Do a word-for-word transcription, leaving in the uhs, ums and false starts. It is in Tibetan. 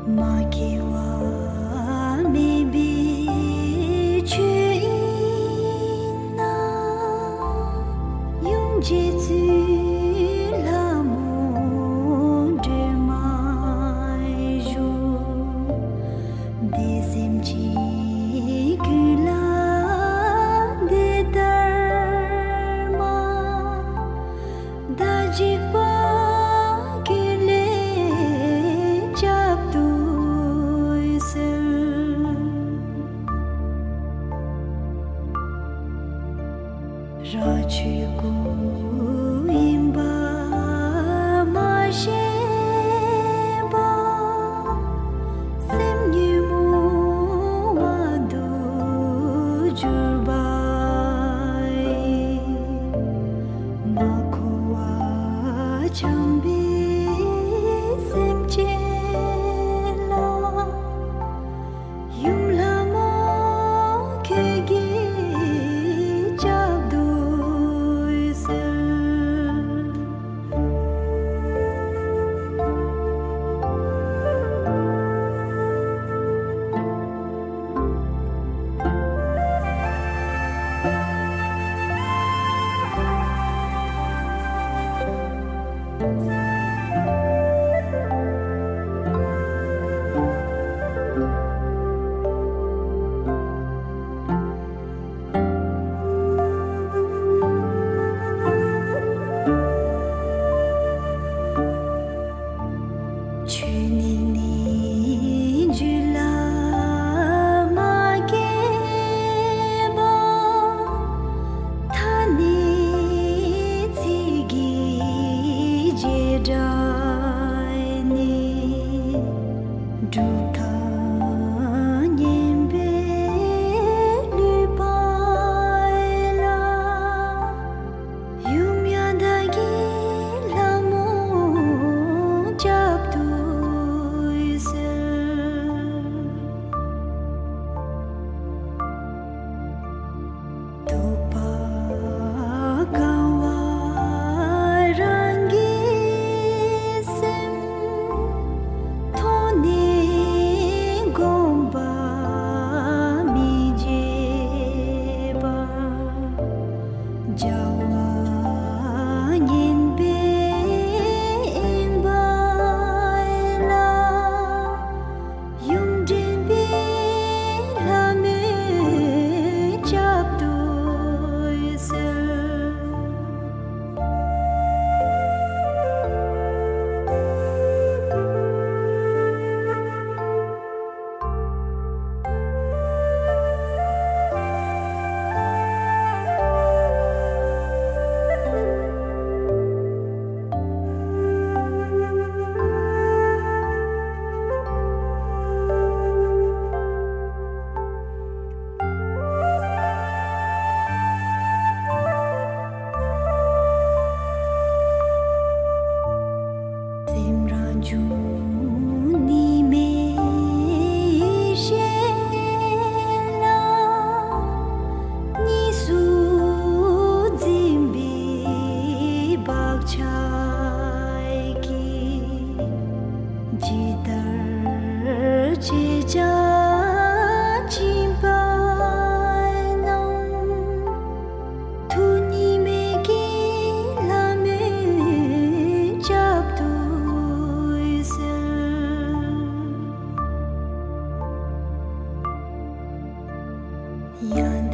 མ་སྐྱེ་བ་མེད་པའི་ཆོས་དབྱིངས་ན། ཡུམ་རྗེ་བཙུན་ལྷ་མོ་སྒྲོལ་མ་བཞུགས། འདིར་སེམས་ཅན་ཀུན་ལ་འདི་ལྟར་མ། བདག་འཇིགས་པ་ཀུན་ལས་བསྐྱབ་ཏུ་གསོལ། རང་ཆོས་སྐུ་ཡིན་པ་མ་ཤེས་པ། སེམས་ཉོན་མོངས་པ་དུག་གྱུར་པ་ཡི། མ་འཁོར་བར་འཁྱམས་པའི་སེམས་ཅན་ལ། ཡུམ་ལྷ་མོ་ཁྱེད་ཀྱིས་བསྐྱབ་ཏུ་གསོལ། ཆོས་ཉིད་ནི་རྒྱུད་ལ་མ་སྐྱེས་པ། ཐ་སྙད་ཚིག་གི་བྱེ་བྲག་ནི། གྲུབ་མཐའ་ཉན་པའི་ལུས་པ་ལ། ཡུམ་ཡང་བདག་གིས་ལྷ་མོ་བསྐྱབ་ཏུ་གསོལ། རྟོག་པ་གང་བ་རང་གི་སེམས། མཐོང་ནས་བསྒོམ་པ་མི་བརྗེད་པ། བྱ་བ་ངན་པས་གཡེངས་པ་ལ། ཡུམ་འདྲེན་པའི་ལྷ་མོས་བསྐྱབ་ཏུ་གསོལ། སེམས་རང་བྱུང་གཉིས་མེད་ཡེ་ཤེས་ལ། གཉིས་སུ་འཛིན་པའི་བག་ཆགས་ཀྱིས། ཇི་ལྟར་བྱེད་ཀྱང་འཆིང་བ་རྣམས། ཐུགས་གཉིས་མེད་ཀྱི་ལྷ་མོས་བསྐྱབ་ཏུ་གསོལ། ཡང་